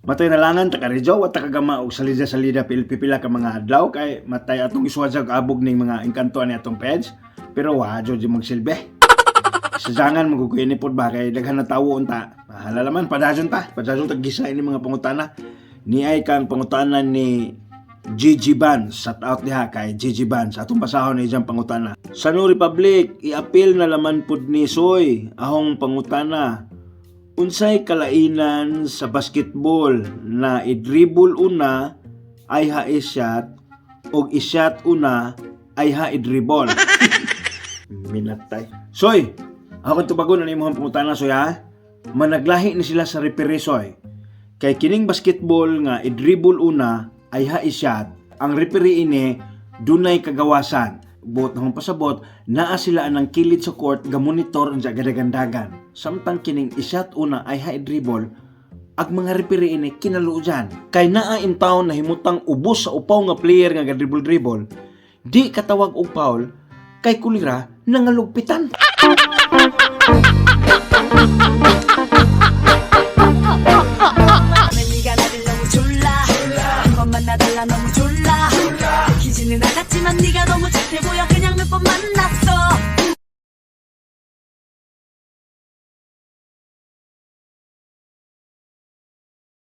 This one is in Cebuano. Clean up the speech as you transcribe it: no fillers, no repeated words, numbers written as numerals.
Matay nalangan ta karidyo, wa ta kagama og salida-salida pil-pipila ka mga adlaw kay matay atong isuwad abog ning mga engkanto ani atong page. Pero wa jud magsilbi. Sajangan maguguini pod ba kay daghan na tawo unta. Bahala laman, padayon ta. Padayon ta gisa ini mga pangutana. Ni ay kang pangutana ni Gigi Vance. Shout out diha kay Gigi Vance. Atong basahon ni iyang pangutana. Sa New Republic, iapil na laman pud ni Soy ahong pangutana. Unsay kalainan sa basketball na i-dribble una ay ha i-shot og i-shot una ay ha i-dribble? Minatay. Soy, ako tubagon na imong pangutana, Soy, ha. Managlahi ni sila sa referee, Soy. Kay kining basketball nga i-dribble una ay ha i-shot, ang referee ini dunay kagawasan. Buot na pasabot, naa sila anang kilid sa court gamonitor unsa gadagandagan. Samtang kining i-shot una ay ha i-dribble, ag mga referee ini kinaluoyan. Kay naa in town na himutang ubos sa upaw nga player nga ga-dribble-dribble, di katawag og foul kay kulira nangalugpitan. 네가 나를 너무 졸라 한번 만나달라 너무 졸라 들키지는 않았지만 네가 너무 착해 보여 그냥 몇 번 만났어.